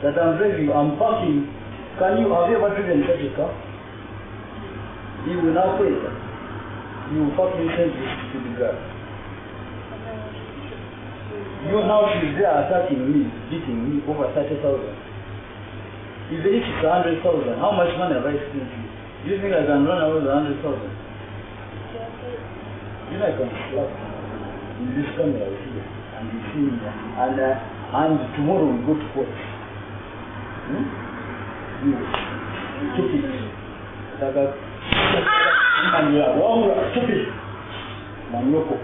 That I'm driving, I'm parking. Can you, have you ever driven such a car? You will not wait. You will fucking send this to the girl. You now she's there attacking me, beating me over 30,000. Even if it's 100,000, how much money have I spent you? Do you think I can run away with 100,000? You know I can slap in this camera here and you see me and tomorrow we go to court. Hmm? You stupid. Stupid. Manyoko.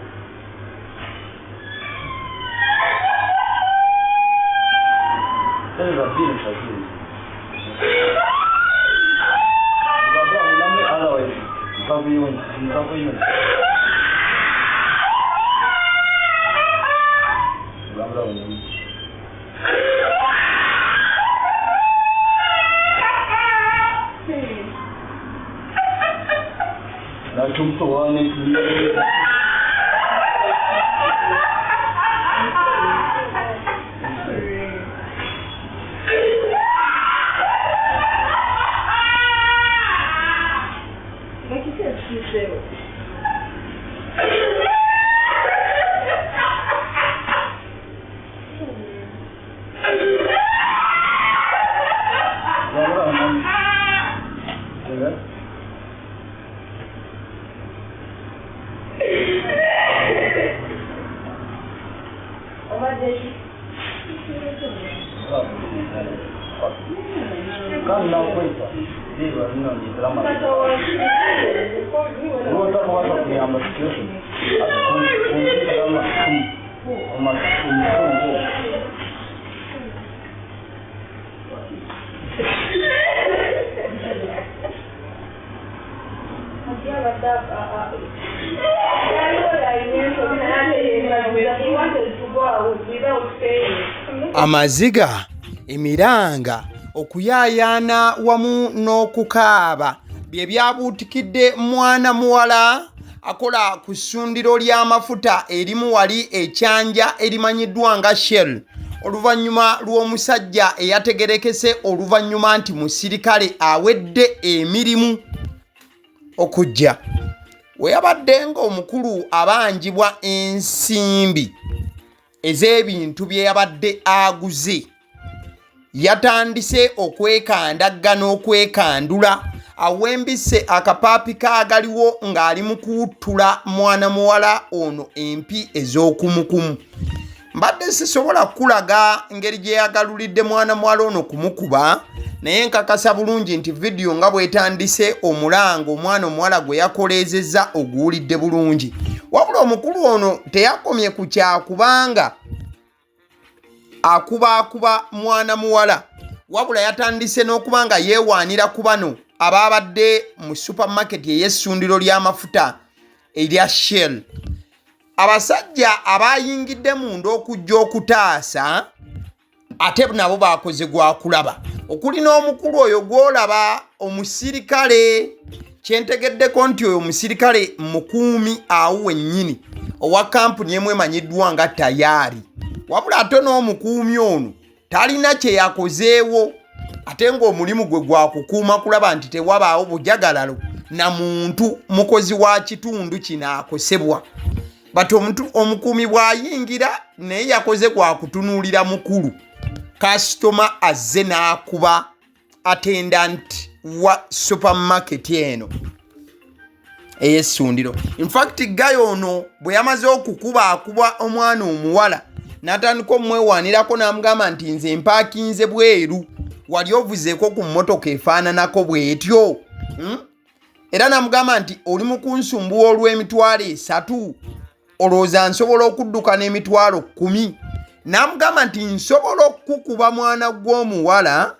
Amaziga, emiranga, okuyaayaana wamu n'okukaaba bye byabuutikidde mwana muwala akola ku ssundiro ly'amafuta erimu wali e Kyanja erimanyiddwa nga Shell oluvannyuma lw'omusajja eyategerekese oluvannyuma nti musirikale awedde emirimu okujja we yabadde ng'omukulu abanjibwa ensimbi ez'ebintu bye yabadde aguze. Yatandise okwekandagga n'okwekandula awembise akapaapi k'agaliwo ng'ali mu kuwuttula mwana muwala ono empi ez'okumukumu. Mbadde sisobola kukulaga ngeri gye yagalulidde mwana muwala ono kumukuba, naye nkakasa bulungi nti vidiyo nga bw'etandise omulanga omwana omuwala gwe yakoleezezza oguwulidde bulungi. Wabula omukulu ono teyakomye ku kyakubanga akubaakuba mwana muwala, wabula yatandise n'okuba nga yeewaanira ku bano abaabadde mu supermarket ey'essundiro ly'amafuta erya Shell. Abasajja abaayingidde munda okujja okutaasa ate nabo baakoze gwa kulaba, okuli n'omukulu oyo gw'olaba omusirikale. Kyentegeddeko nti oyo omusirikale mukuumi awo wennyini owa kampuni emu emanyiddwa nga Tayaari, wabula ate n'omukuumi ono talina kye yakozeewo, ate ng'omulimu gwe gwa kukuuma kulaba nti tewabaawo bujagalalo na muntu mukozi wa kitundu kino akosebwa. But omukuumi bw'ayingira naye yakoze gwa kutunuulira mukulu kasitoma azze n'akuba attendant wa supermarket eno ey'essundiro. Infact guy ono bwe yamaze okukubaakuba omwana omuwala n'atandika omwewaanirako n'amugamba nti nze mpaakinze bweru, wali ovuzeeko ku mmotoka efaananako bw'etyo? Era n'amugamba nti oli mu kunsumbuwa olw'emitwalo 3, olowooza nsobola okudduka n'emitwalo 10? N'amugamba nti nsobola okukukuba mwana gw'omuwala,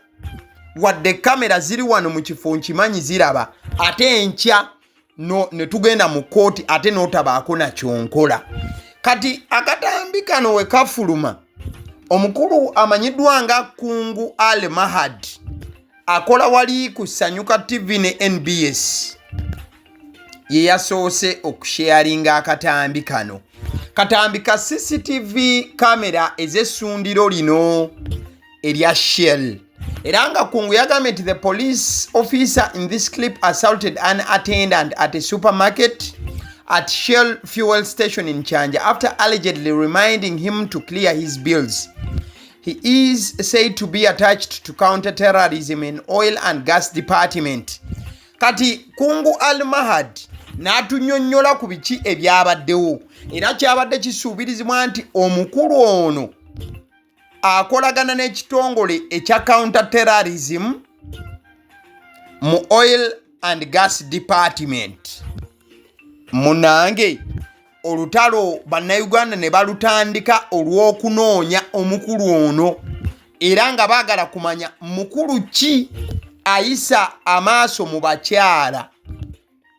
wadde kamera ziri wano mu kifo nkimanyi ziraba, ate enkya ne tugenda mu kkooti ate n'otabaako na kyonkola. Kati akatambi kano we kafuluma, omukulu amanyiddwa nga Kungu Al Mahad akola wali ku Sanyuka TV ne NBS ye yasoose okusharinga akatambi kano. Katambi ka CCTV kamera ez'essundiro lino erya Shell. Era nga Kungu yagambye nti the police officer in this clip assaulted an attendant at a supermarket at Shell fuel station in Kyanja after allegedly reminding him to clear his bills. He is said to be attached to counter-terrorism in oil and gas department. Kati Kungu Al Mahad n'atunyonnyola ku biki ebyabaddewo, era kyabadde kisuubirizibwa nti omukulu ono akolagana n'ekitongole ekya counter terrorism mu oil and gas department. Munange, olutalo Bannayuganda ne balutandika olw'okunoonya omukulu ono, era nga baagala kumanya mukulu ki ayisa amaaso mu bakyala.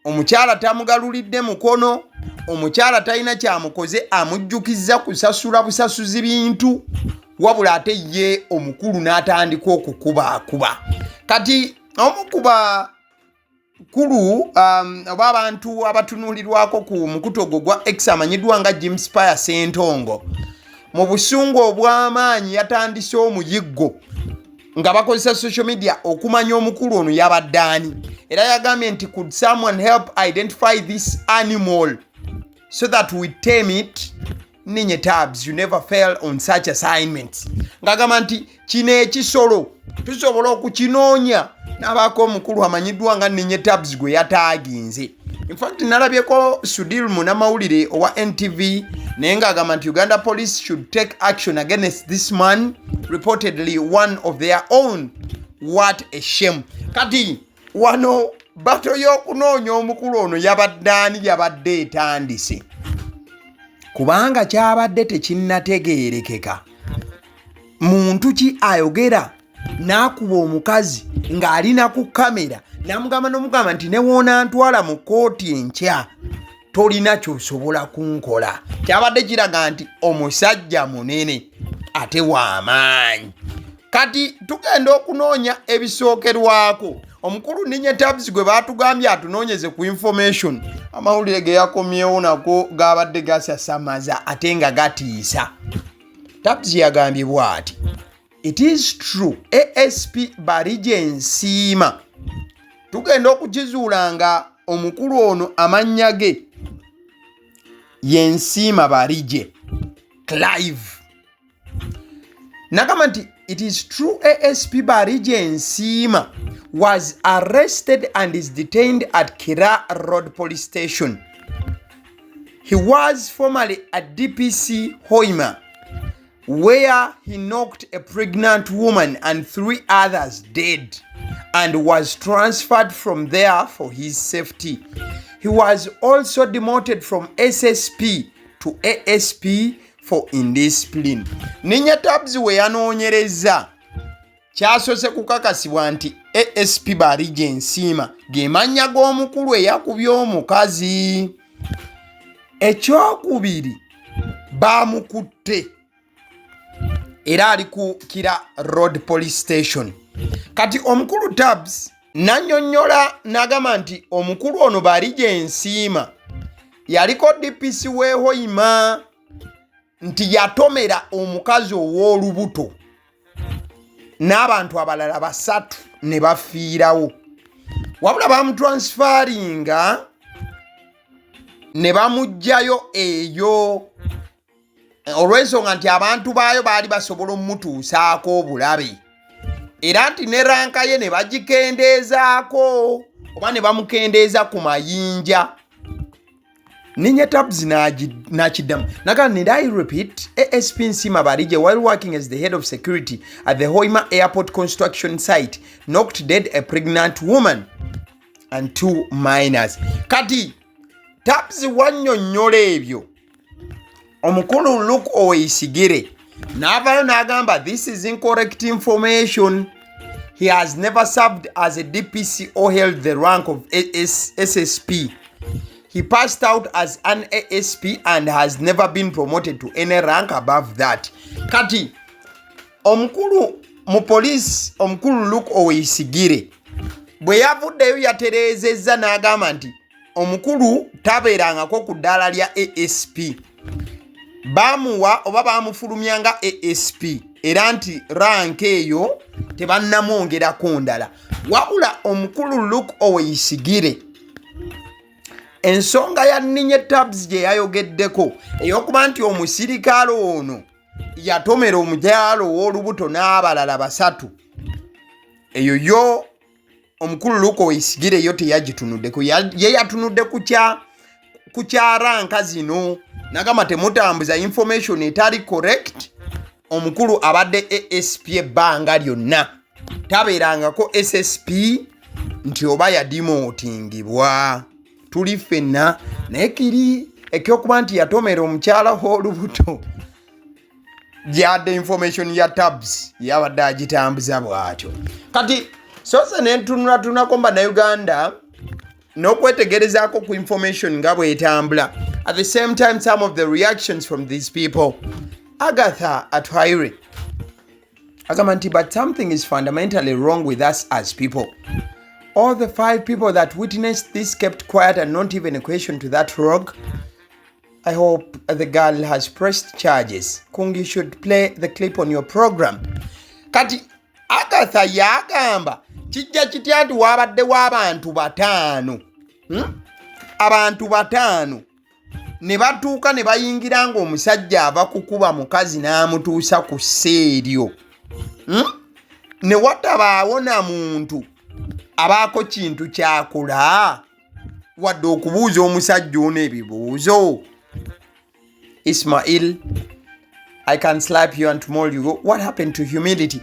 Omukyala tamugalulidde mukono, omukyala talina kyamukoze, amujjukizza kusasula busasuzi bintu, wabula ate ye omukulu n'atandika okukubaakuba. Kati omu ku bakulu oba abantu abatunuulirwako ku mukutu ogwo gwa X amanyiddwa nga James Pire Sentongo, mu busungu obw'amaanyi yatandise omuyiggo nga bakozesa social media okumanya omukulu ono yabadde ani. Era yagambye nti, "Could someone help identify this animal so that we tame it? Ninye Tabs, you never fail on such assignments." Ng'agamba nti kino ekisolo tusobola okukinoonya, n'abaako omukulu amanyiddwa nga Ninye Tabs gwe yataaginze. Infact, nalabyeko Sudil munamawulire owa NTV naye ng'agamba nti Uganda Police should take action against this man, reportedly one of their own. What a shame. Kati wano battle y'okunoonya omukulu ono yabadde ani yabadde etandise, kubanga kyabadde tekinnategeerekeka muntu ki ayogera n'akuba omukazi ng'alina ku kamera, n'amugamba n'omugamba nti newoonantwala mu kkooti enkya tolina ky'osobola kunkola. Kyabadde kiraga nti omusajja munene ate w'amaanyi. Kati tugenda okunoonya ebisookerwako. Omukulu Ninye Tabs gwe baatugambye atunoonyeze ku information, amawulire ge yakomyewo nako gabadde gasasamaza ate nga gatiisa. Tabs yagambye bw'ati: "It is true ASP Barije Nsiima." Tugenda okukizuula nga omukulu ono amannya ge ye Nsiima Barije Clive. Nagamba nti it is true ASP Barije Nsiima was arrested and is detained at Kira Road Police Station. He was formerly at DPC Hoima, where he knocked a pregnant woman and three others dead and was transferred from there for his safety. He was also demoted from SSP to ASP for indiscipline. Ninya Tabs we yanoonyereza, kyasoose kukakasibwa nti ASP Barije Nsiima ge mannya g'omukulu eyakubye omukazi. Ekyokubiri, baamukutte era ali ku Kira Road Police Station. Kati omukulu Tabs nannyonnyola n'agamba nti omukulu ono Barije Nsiima yaliko DPC w'ehoima, nti yatomera omukazi ow'olubuto n'abantu abalala basatu ne bafiirawo, wabula bamutransfaringa ne bamuggyayo eyo olw'ensonga nti abantu baayo baali basobola omumutuusaako obulabe, era nti ne rank ye ne bagikendeezaako oba ne bamukendeeza ku mayinja. Ninye Tabs n'akiddamu nagamba, "Need I repeat? ASP Nsima Barije, while working as the head of security at the Hoima Airport construction site, knocked dead a pregnant woman and two minors." Kati Tabs wannyonnyola ebyo, omukulu Luke Oweyisigire n'avaayo n'agamba, "This is incorrect information. He has never served as a DPC or held the rank of AS SSP. He passed out as an ASP and has never been promoted to any rank above that." Kati omukulu mu poliisi, omukulu Luke Oweyisigire, bwe yavuddeyo yatereezezza n'agamba nti omukulu tabeerangako ku ddaala lya ASP. Bamuwa oba bamufulumya nga ASP. Era nti rank eyo tebannamwongerako ndala. Wabula omukulu Luke Oweyisigire, ensonga ya Ninye Tabs gye yayogeddeko ey'okuba nti omusirikale ono yatomera omukyalo ow'olubuto n'abalala basatu, eyo yo omukulu Luke Oweyisigire yo teyagitunuddeko. Ye yatunudde ku kya rank zino, nagamba temutambuza information etali correct. Omukulu abadde ASP ebbanga lyonna, tabeerangako SSP nti oba yadimootingibwa. Tuli ffenna, naye kiri ekyokuba nti yatomera omukyala w'olubuto, gyadde information ya Tabs yabadde agitambuza bw'atyo. Kati sose nentunulatunako Bannayuganda n'okwetegerezaako ku information nga bwetambula, at the same time some of the reactions from these people. Agatha Atuhaire agamba nti, "But something is fundamentally wrong with us as people. All the five people that witnessed this kept quiet and not even a question to that rogue. I hope the girl has pressed charges. Kungi should play the clip on your program." Kati Agatha yagamba kijja kitya nti wabaddewo abantu bataano, Abantu bataano ne batuuka ne bayingira ng'omusajja ava kukuba mukazi n'amutuusa ku sseeryo, Ne watabaawo na muntu abaako kintu kyakola wadde okubuuza omusajja ono ebibuuzo. Ismail, "I can slap you and tomorrow you go." What happened to humility?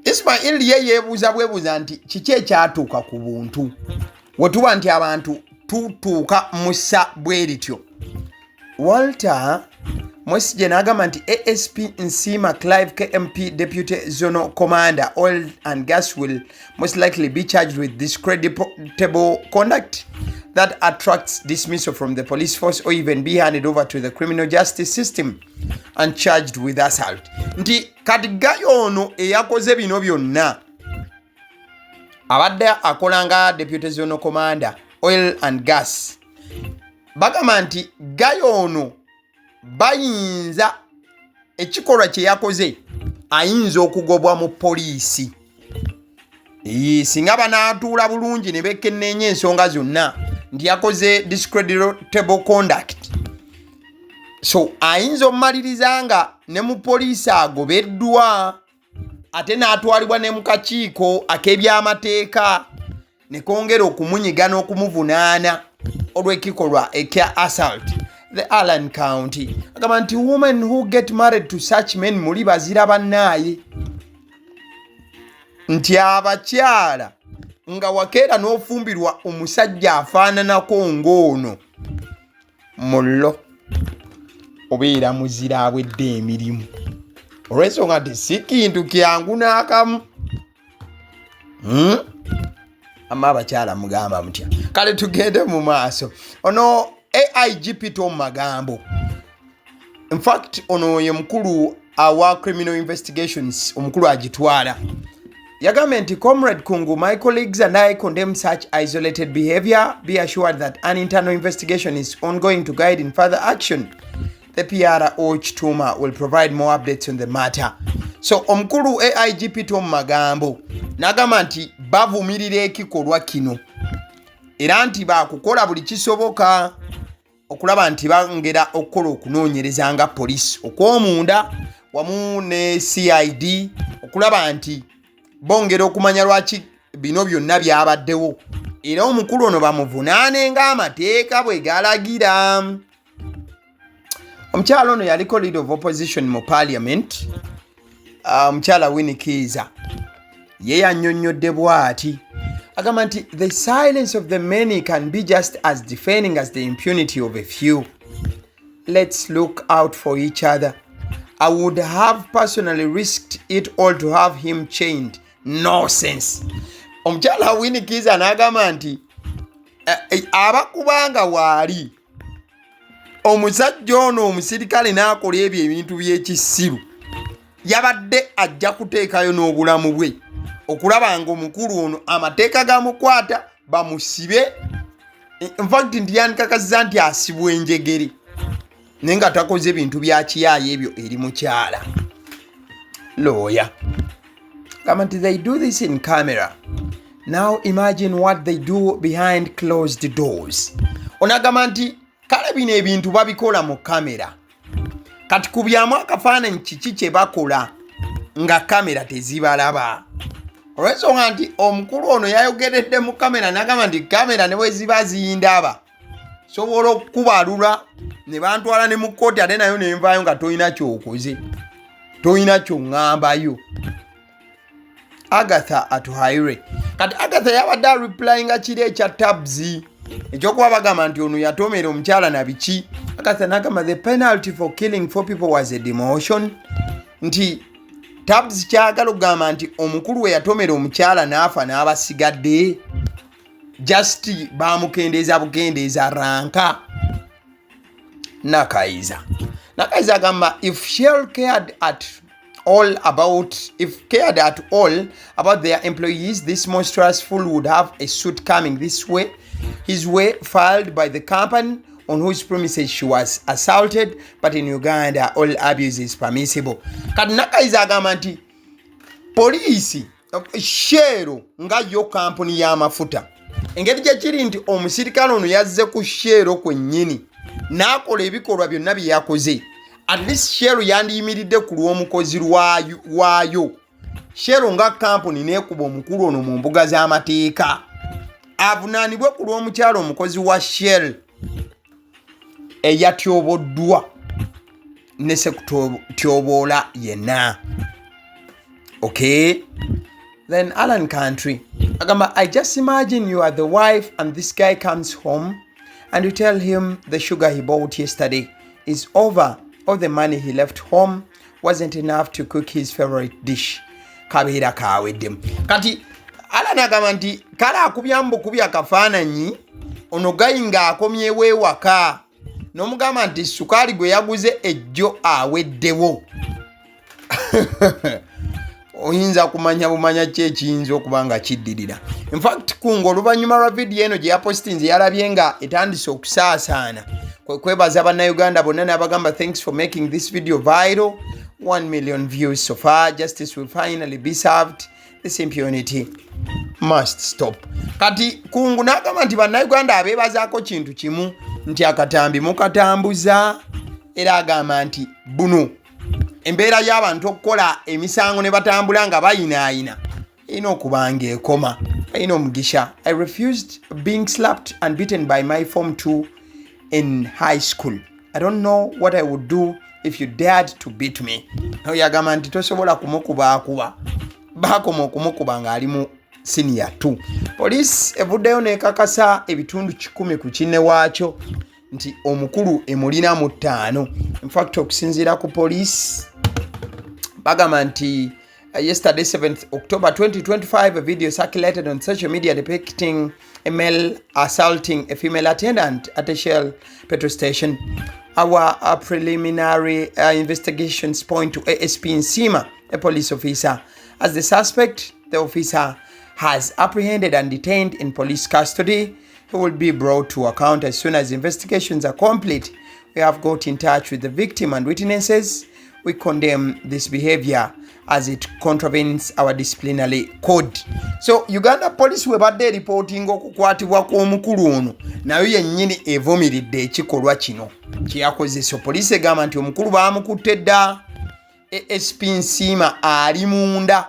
Ismail ye yeebuuza bwebuuza nti kiki ekyatuuka ku buntu we tuba nti abantu tutuuka musa bwe lityo. Walter Mwesige n'agamba nti ASP Nsiima Clive, KMP deputy zonal commander oil and gas, will most likely be charged with discreditable conduct that attracts dismissal from the police force or even be handed over to the criminal justice system and charged with assault. Nti kati gayo ono eyakoze bino byonna abadde akola nga deputy zonal commander oil and gas. Bagamba nti gayo ono bayinza ekikolwa kye yakoze ayinza okugobwa mu poliisi singa banaatuula bulungi ne bekenneenya ensonga zonna nti yakoze discreditable conduct. So ayinza omumaliriza nga ne mu poliisi agobeddwa, ate n'atwalibwa ne mu kakiiko ak'ebyamateeka ne kongera okumunyiga n'okumuvunaana olw'ekikolwa ekya assault. The Allan County agamba nti women who get married to such men, muli bazira bannaaye. Nti abakyala nga wakeera n'ofumbirwa omusajja afaananako ng'ono, mullo obeera muzira awedde emirimu, olw'ensonga nti si kintu kyangu n'akamu, Ama abakyala mugamba mutya? Kale tugende mu maaso. Ono AIGP Tom Magambo, infact ono ye mukulu awa criminal investigations, omukulu agitwala, yagambye nti, "Comrade Kungu, my colleagues and I condemn such isolated behavior. Be assured that an internal investigation is ongoing to guide in further action. The PRO Chituma will provide more updates on the matter." So omukulu AIGP Tom Magambo n'agamba nti bavumirira ekikolwa kino era nti bakukola buli kisoboka okulaba nti bongera okukola okunoonyereza nga poliisi okw'omunda wamu ne CID okulaba nti bongera okumanya lwaki bino byonna byabaddewo, era omukulu ono bamuvunaane ng'amateeka bwe galagira. Omukyala ono yaliko leader of opposition mu parliament, omukyala Winnie Kiiza, ye yannyonnyodde bw'ati, agamba nti the silence of the many can be just as deafening as the impunity of a few. Let's look out for each other. I would have personally risked it all to have him chained. Nonsense. Omukyala Winnie Kiiza n'agamba nti abakubanga waali omusajja ono omusirikale n'akola ebyo ebintu by'ekisiru, yabadde ajja kuteekayo n'obulamu bwe okulaba nga omukulu ono amateeka gamukwata bamusibe. Infact nti yandikakasiza nti asibwa enjegere, naye nga takoze bintu bya kiyaayo ebyo eri mukyala. Lawyer. Gamba nti they do this in camera. Now imagine what they do behind closed doors. Onagamba nti kale bino ebintu babikola mu kamera. Kati kubyamu akafaananyi kiki kye bakola nga kamera tezibalaba? Olw'ensonga nti omukulu ono yayogeredde mu kamera n'agamba nti kamera ne bwe ziba zindaba sobola okukubalula ne bantwala ne mu kkooti, ate nayo ne nvaayo nga tolina kyokoze, tolina kyoŋŋambayo. Agatha Atuhaire, kati Agatha yabadde areplyinga kiri ekya Tabs ekyokuba bagamba nti ono yatomera omukyala na biki. Agatha nagamba the penalty for killing four people was a demotion, nti Tabs kyagala okugamba nti omukulu we yatomera omukyala n'afa n'abasigadde just bamukendeeza bukendeeza rank. Nakayiza agamba if cared at all about their employees, this monstrous fool would have a suit coming this way his way filed by the company on whose premises she was assaulted. But in Uganda all abuse is permissible. Kati Nakayiza agamba nti poliisi, Shell nga yo kampuni y'amafuta, engeri gye kiri nti omusirikale ono yazze ku Shell kwennyini n'akola ebikolwa byonna bye yakoze, at least Shell yandiyimiridde ku lw'omukozi waayo. Shell nga kampuni neekuba omukulu ono mu mbuga z'amateeka avunaanibwe ku lw'omukyalo omukozi wa Shell eyatyoboddwa ne sekutyoboola yenna. Okay, then Alan Country agamba, "I just imagine you are the wife and this guy comes home and you tell him the sugar he bought yesterday is over or the money he left home wasn't enough to cook his favorite dish." Kabeera kaweddemu. Kati Alan agamba nti kale akubyamu bukubi akafaananyi ono guy ng'akomyewo ewaka n'omugamba nti sukaali gwe yaguze ejjo aweddewo, oyinza kumanya bumanya ki ekiyinza okuba nga kiddirira. Infact Kunga oluvannyuma lwa vidiyo eno gye yapositinze yalabye nga etandise okusaasaana, kwe kwebaza Bannayuganda bonna n'abagamba, "Thanks for making this video viral. 1 million views so far. Justice will finally be served. This impunity must stop." Kati Kungu n'agamba nti Bannayuganda abeebazaako kintu kimu, nti akatambi mukatambuza, era agamba nti buno embeera y'abantu okukola emisango ne batambula nga bayinaayina erina okuba nga ekoma. Alina omugisha, "I refused being slapped and beaten by my form 2 in high school. I don't know what I would do if you dared to beat me." Oyo agamba nti tosobola kumukubaakuba, bakoma okumukuba ng'ali mu senior 2. Poliisi evuddeyo nekakasa ebitundu 100 ku kinne waakyo nti omukulu emulina mu 5. Infact okusinziira ku poliisi bagamba nti yesterday, 7th October 2025, a video circulated on social media depicting a male assaulting a female attendant at a Shell petrol station. Our preliminary investigations point to ASP Nsima, a police officer, as the suspect. The officer has apprehended and detained in police custody. He will be brought to account as soon as investigations are complete. We have got in touch with the victim and witnesses. We condemn this behavior as it contravenes our disciplinary code. So Uganda Police webadde eripootinga okukwatibwa kw'omukulu ono, nayo yennyini evumiridde ekikolwa kino kyeyakoze. So poliisi egamba nti omukulu baamukutte dda, ASP Nsiima ali munda,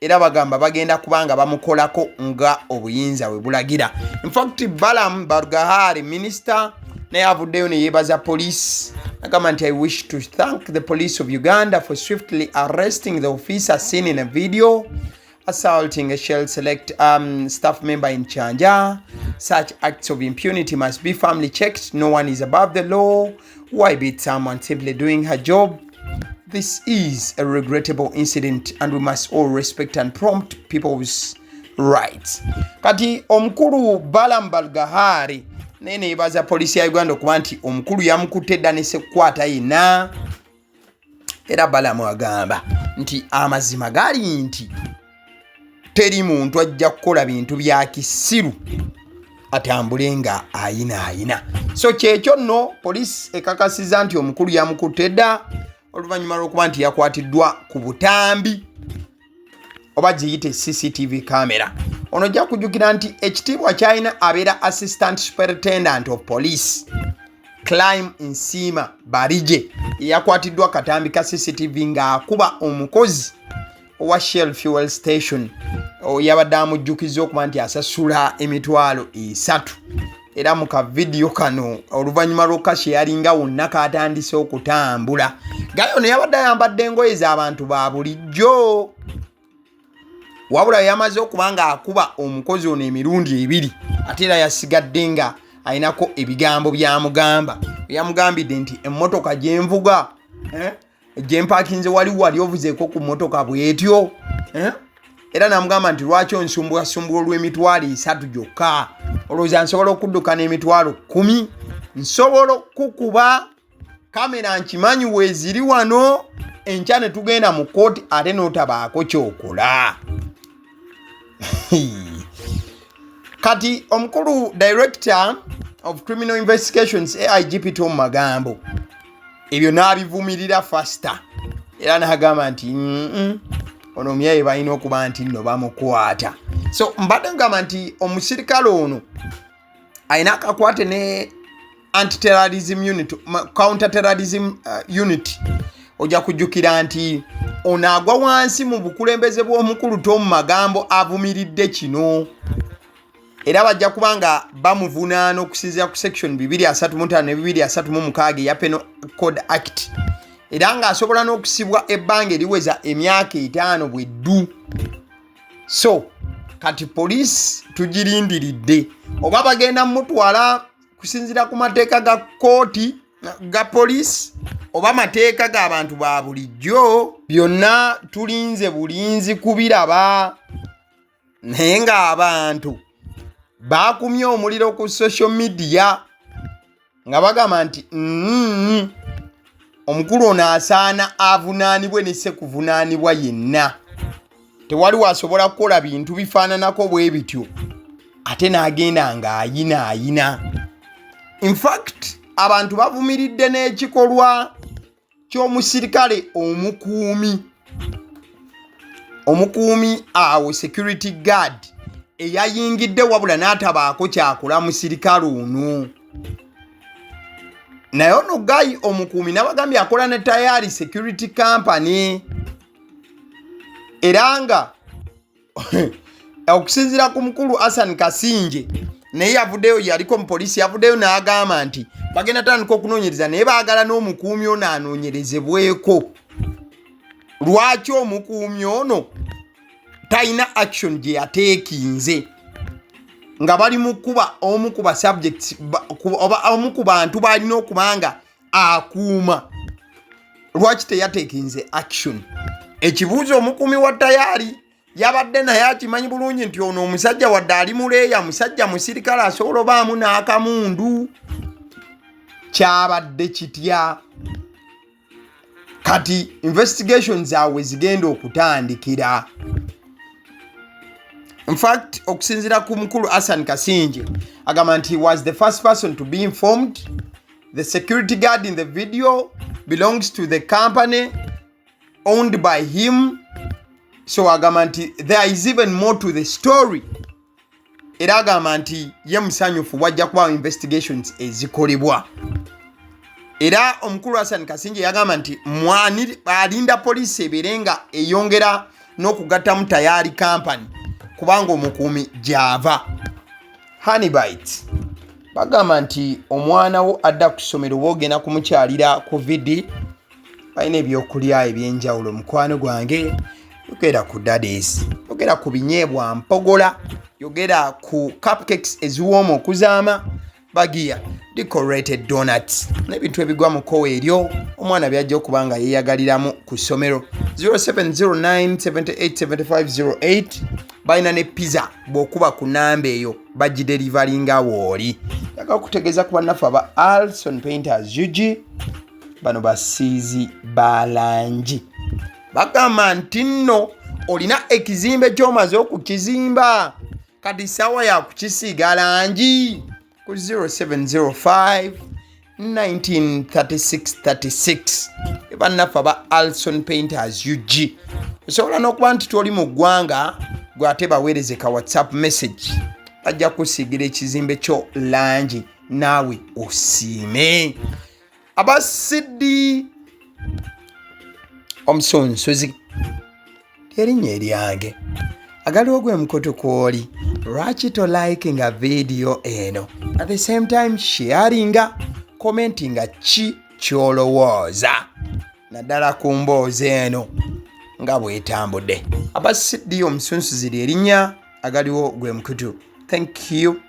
era bagamba bagenda kubanga bamukolako nga obuyinza bwe bulagira. Infact Balam Barugahare, minisita, naye avuddeyo ne yeebaza poliisi, agamba nti, "I wish to thank the police of Uganda for swiftly arresting the officer seen in a video assaulting a Shell Select staff member in Kyanja. Such acts of impunity must be firmly checked. No one is above the law. Why beat someone simply doing her job? This is a regrettable incident and we must all respect and prompt people's rights." Kati omukulu Balam Barugahare naye neyebaza poliisi ya Uganda okuba nti omukulu yamukutte edda ne sekukwata yenna. Era Balamu agamba nti amazima gali nti teri muntu ajja kukola bintu bya kisiru atambule nga ayinaayina. So kyekyo nno, poliisi ekakasiza nti omukulu yamukutte dda. oluvannyuma lw'okuba nti yakwatiddwa ku butambi oba giyite CCTV camera. Ono ojja kujjukira nti ekitiibwa kyalina abeera Assistant Superintendent of Police Climb Nsiima Barigye, eyakwatiddwa katambi ka CCTV ng'akuba omukozi owa Shell Fuel Station yabadde amujjukiza okuba nti asasula 30,000. Era mu kavidiyo kano, oluvannyuma lw'okukashe yalinga wonna katandise okutambula, gayo ono yabadde ayambadde engoye z'abantu ba bulijjo, wabula yamaze okuba nga akuba omukozi ono emirundi ebiri, ate era yasigadde nga alinako ebigambo byamugamba. Yamugambidde nti emmotoka gyenvuga, gyempakinze, wali wali ovuzeeko ku mmotoka bwetyo, eh? Era namugamba nti lwaki onsumbwasumbwa olw'emitwalo 30 gyokka? Olowooza nsobola okudduka n'emitwalo 10? Nsobola okukuba kamera, nkimanyi weeziri wano, enkya ne tugenda mu kooti ate n'otabaako kyokola. Kati omukulu Director of Criminal Investigations, AIGP Tom Magambo, ebyo n'abivumirira faster, era n'agamba nti ono omyaye balina okuba nti nno bamukwata. So mbadde ngamba nti omusirikale ono alina akakwate ne anti-terrorism unit, counter terrorism unit. Ojja kujjukira nti ono agwa wansi mu bukulembeze bw'omukulu Tom Magambo avumiridde kino, era bajja kuba nga bamuvunaana okusinziira ku section 235 ne 236 eya Penal Code Act, era ng'asobola n'okusibwa ebbanga eriweza emyaka 5 bweddu. So kati poliisi tugirindiridde oba bagenda mutwala kusinziira ku mateeka ga kooti, ga poliisi, oba mateeka g'abantu ba bulijjo. Byonna tulinze bulinzi kubiraba, naye ng'abantu baakumye omuliro ku social media nga bagamba nti omukulu ono asaana avunaanibwe ne sekuvunaanibwa yenna. Tewali wasobola kukola bintu bifaananako bwe bityo ate n'agenda ng'ayina ayina. Infact abantu bavumiridde n'ekikolwa ky'omusirikale omukuumi awo, security guard, eyayingidde wabula n'atabaako kyakola musirikale ono. Naye ono guy omukuumi nabagambye akola ne Tayari Security Company, era nga okusinziira ku mukulu Asan Kasinje, naye yavuddeyo, yaliko mu poliisi, yavuddeyo n'agamba nti bagenda tandika okunoonyereza, naye baagala n'omukuumi ono anoonyerezebweko. Lwaki omukuumi ono talina action gye yateekinze nga bali mu kuba omu ku ba subjects oba omu ku bantu balina okuba nga akuuma? Lwaki teyateekinze action? Ekibuuzo, omukuumi wa Tayari yabadde naye akimanyi bulungi nti ono omusajja wadde ali muleeya, musajja musirikale, asobola obaamu n'akamundu. Kyabadde kitya? Kati investigations awe zigenda okutandikira. Infact okusinziira ku mukulu Asan Kasinje, agamba nti he was the first person to be informed. The security guard in the video belongs to the company owned by him. So agamba nti there is even more to the story, era agamba nti ye musanyufu wajja kubawo investigations ezikolebwa. Era omukulu Hassan Kasinje yagamba nti alinda poliisi ebeere nga eyongera n'okugattamu Tayari Company, kubanga omukuumi gyava. Honeybite bagamba nti omwana wo adda ku ssomero, oba ogenda kumukyalira ku vidi, balina ebyokulya ebyenjawulo. Mukwano gwange, yogera ku daddies, yogera ku binyeebwa mpogola, yogera ku cupcakes eziwooma okuzaama, bagiya decorated donuts n'ebintu ebigwa mu kkowa eryo omwana byajja okuba nga yeeyagaliramu ku ssomero. 0709787508, balina ne pizza. Bw'okuba ku namba eyo bagiderivalinga wooli. Njagala okutegeeza ku bannaffe aba Alson Painters UG. Bano basiizi ba langi. Bagamba nti nno olina ekizimbe ky'omaze okukizimba, kati ssaawa ya kukisiiga langi. Ku 0705 193636. Bannaffe aba Alson Painters UG, osobola n'okuba nti toli mu ggwanga gwe ate baweereze ka WhatsApp message, bajja kusiigira ekizimbe kyo langi naawe osiime. Aba CD Omusunsuzi erinnya eryange, agaliwo gwe mukutu kwoli. Lwaki to likinga vidiyo eno, at the same time sharinga, commentinga ki kyolowooza naddala ku mboozi eno nga bwetambudde. Aba CD Omusunsuzi lyerinnya, agaliwo gwe mukutu. Thank you.